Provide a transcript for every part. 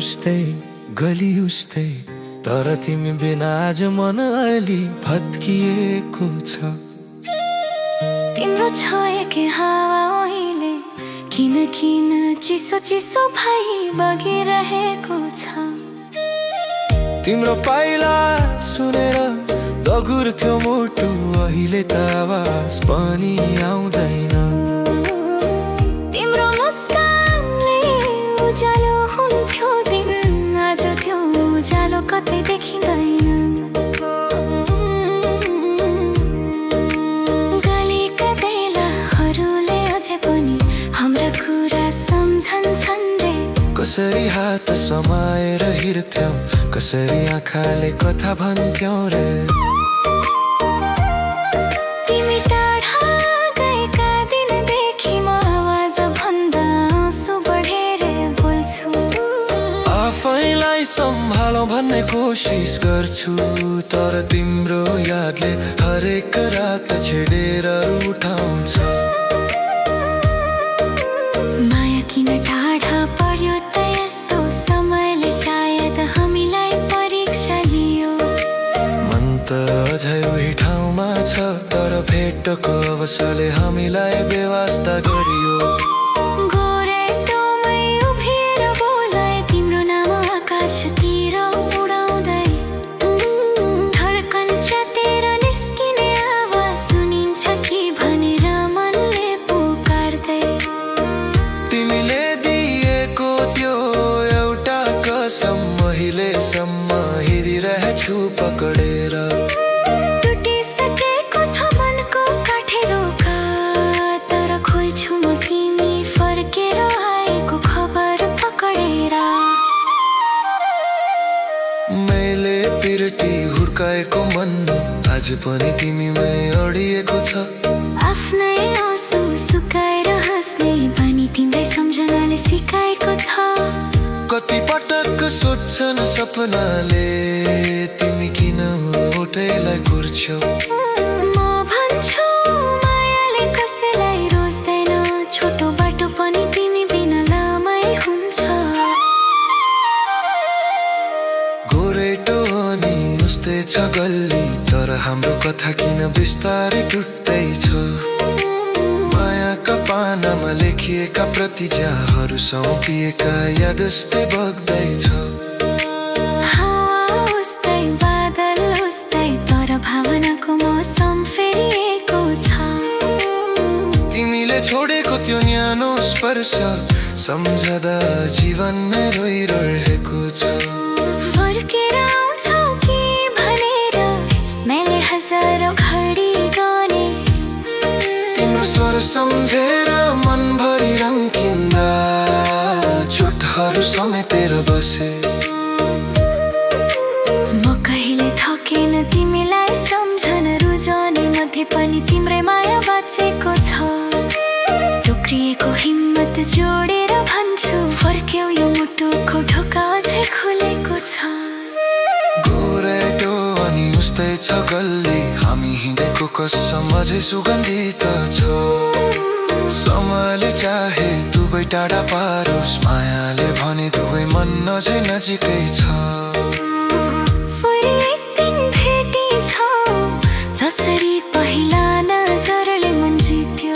उस्तै गली उस्तै, तर तिमी बिना आज मन अलि भत्किएको छ। तिम्रो छोएकी हावा ओहिले किन किन चिसो चिसो भई बगिरहेको छ। तिम्रो पाइला सुनेर दगुर्थ्यो मुटु, अहिले त आवाज पनि आउँदैन। तिम्रो मुस्कानले उज्यालो हुन्थ्यो दिन, आज त्यो उज्यालो कतै देखिँदैन। गलीका दैलाहरूले अझै पनि हाम्रा कुरा सम्झन्छन् रे। कसरी हात समाएर हिँड्थ्यौ, कसरी आँखाले कथा भन्थ्यौ रे। तिमी टाढा गएका दिनदेखि म आवाज भन्दा आँसु बढेर बोल्छु। आफैलाई सम्हालौँ भन्ने कोसिस गर्छु, तर तिम्रो यादले हरेक रात छेडेर उठाउँछ। माया किन टाढा पर्यो त यस्तो, समयले सायद हामीलाई परीक्षा लियो। मन त अझै उही ठाउँमा छ, तर भेटको अवसरले हामीलाई बेवास्ता गरियो। गोरेटोमै उभिएर बोलाए तिम्रो नाम आकाशतिर उडाउँदै, धड्कन च्यातेर निस्किने आवाज सुनिन्छ कि भनेर मनले पुकार्दै। तिमीले दिएको त्यो एउटा कसम अहिलेसम्म हिँडिरहेछु पकडेर। टुटिसकेको छ मनको काठेरोका, तर खोल्छु म तिमी फर्केर आएको खबर पकडेर। मैले पिरटी हुर्काएको मन आज पनि तिमीमै अडिएको छ। आफ्नै आँसु सुकाएर हाँस्ने बानी तिम्रै सम्झनाले सिकाएको छ। कति पटक सोध्छन् सपनाले, तिमी किन होठैलाई कुर्छौ। म भन्छु मायाले कसैलाई रोज्दैन, छोटो बाटो पनि तिमी बिना लामै हुन्छ। गोरेटो अनि उस्तै छ गल्ली, तर हाम्रो कथा किन बिस्तारै टुट्दैछ। मायाका पानामा लेखिएका प्रतिज्ञाहरू सौंपिएका याद जस्तै बग्दैछ। हावा उस्तै बादल उस्तै, तर भावनाको मौसम फेरिएको छ। तिमीले छोडेको त्यो न्यानो स्पर्श सम्झदा जीवन नै रोइरहेको छ। फर्केर आउँछौ कि भनेर मैले हजारौं घडी गाने। तिम्रो स्वर सम्झेर मनभरि रङ्किँदा छुटहरू समेटेर बसे। म कहिले थकेन तिमीलाई सम्झन, रुझाउने मध्ये पनि तिम्रै माया बाँचेको छ। टोक्रिएको हिम्मत जोडेर भन्छु, फर्क्यौ यो मुटुको ढोका अझै खुलेको छ। गोरेटो अनि उस्तै छ गल्ली, हामी हिँडेको कसम अझै सुगन्धित छ। समयले चाहे दुवै टाढा पारोस्, मायाले भने दुवै मन अझै नजिकै छ। फेरि एक दिन भेटी छौ, जसरी पहिला नजरले मन जित्यो।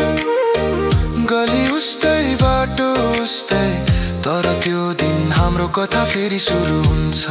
गली उस्तै बाटो उस्तै, तर त्यो दिन हाम्रो कथा फेरि सुरु हुन्छ।